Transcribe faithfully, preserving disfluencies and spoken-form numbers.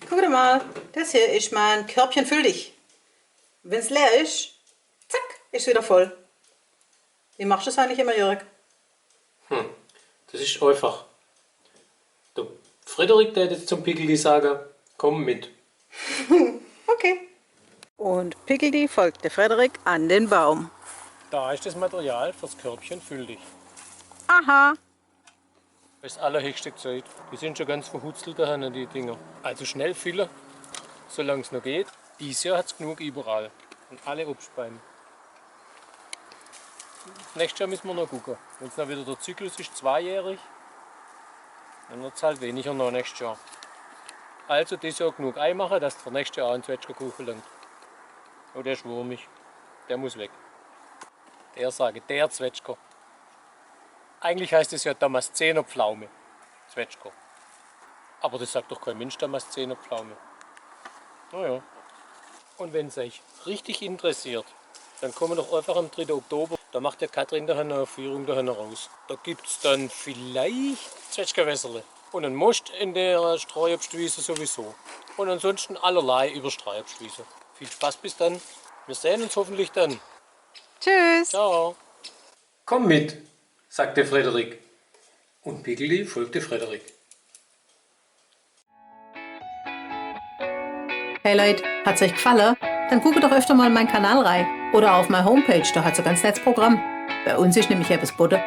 Guck emol, des do is mei Körbche, füll dich. Wenn's leer is, zack, is es widder voll. Wie machscht du des eigentlich immer, Jörg? Hm, des is eifach. De Frederik, der dät jetzt zum Piggeldi sage: „Komm mit.“ Okay. Un Piggeldi folgt de Frederik an de Baum. Do is des Material fers Körbche, füll dich. Aha. Es is allerhechste Zeit. Die sin schun ganz verhutzelt do hinne, die Dinger. Also schnell fille, solang's noch geht. Dies Johr hat's genug iwwerall. Un alle Obstbeim. Nächscht Johr misse mer noch gucke. Wenn's dann widder de Zyklus is, zweijährig, dann werd's halt weniger noch nächscht Johr. Also dies Johr genug Ei mache, dass fer nächscht Johr en Zwetschgekuche langt. Oh, der is wurmig. Der muss weg. Der, sage, der Zwetschger. Eigentlich heißt es jo Damaszenerpflaume. Zwetschger. Awwer des sagt doch kee Minsch Damaszenerpflaume. Na ja. Un wenn's eich richtig interessiert, dann kommt doch eifach am dritte Oktober. Do macht die Kathrin do hinne e Führung do hinne raus. Do gibt's dann vielleicht Zwetschgewässerle. Un en Most in de Streuobstwiese sowieso. Un ansonschten allerlei iwwer Streuobstwiese. Viel Spaß bis dann. Mir sehn uns hoffentlich dann. Tschüss. Ciao. „Komm mit“, sagt de Frederik. Un Piggeldi folgt de Frederik. Hey Leit, hat's eich gefalle? Dann guckt doch öfter mol in mein Kanal rei oder uff mei Homepage, do hat's e ganz nettes Programm. Bei uns is nämlich ebbes bode.